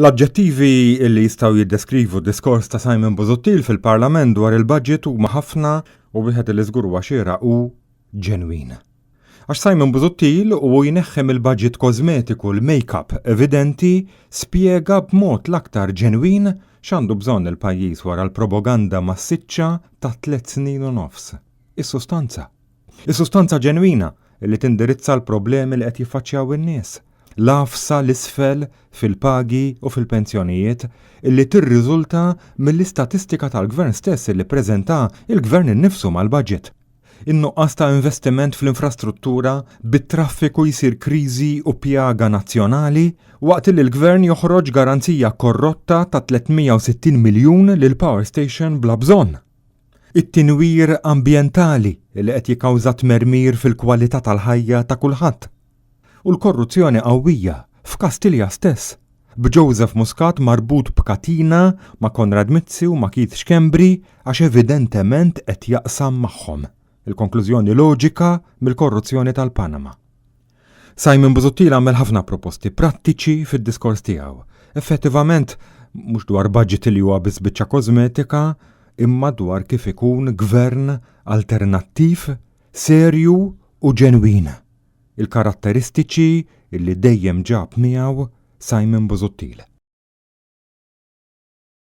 L-aġġettivi li jistgħu jiddeskrivu d-diskors ta' Simon Busuttil fil-Parlament dwar il-budget huma ħafna u wieħed li żgur huwa xieraq hu ġenwin. Għax Simon Busuttil u hu jneħħi mill-budget kożmetiku l-make-up evidenti spjega b'mod l-aktar ġenwin x'għandu bżonn il-pajjiż wara l-propaganda massiċċa ta' tlett snin u nofs. Is-sustanza. Is-sustanza ġenwina li tindirizza l-problemi li qed jiffaċċjaw in-nies. L-għafsa 'l isfel fil-pagi u fil-pensjonijiet li tirriżulta mill-istatistika tal-Gvern stess li ppreżenta l-Gvern innifsu mal-budget. In-nuqqas ta' investiment fl-infrastruttura bit-traffiku jsir kriżi u pjaga nazzjonali waqt li l-Gvern joħroġ garanzija korrotta ta' 360 miljun lil power station bla bżonn. It-tinwir ambjentali li qed jikkawża tmermir fil-kwalità tal-ħajja ta' kulħadd. U l-korruzzjoni qawwija f'Kastilja stess, b'Joseph Muscat marbut b'katina ma' Konrad Mizzi u ma' Keith Schembri għax evidentement qed jaqsam magħhom. Il-konklużjoni loġika mill-korruzzjoni tal-Panama. Simon Busuttil għamel ħafna proposti prattiċi fid-diskors tiegħu. Effettivament, mhux dwar budget li huwa biss biċċa kosmetika, imma dwar kif ikun gvern alternattiv, serju u ġenwin. Il-karatteristiċi li dejjem ġab miegħu Simon Busuttil.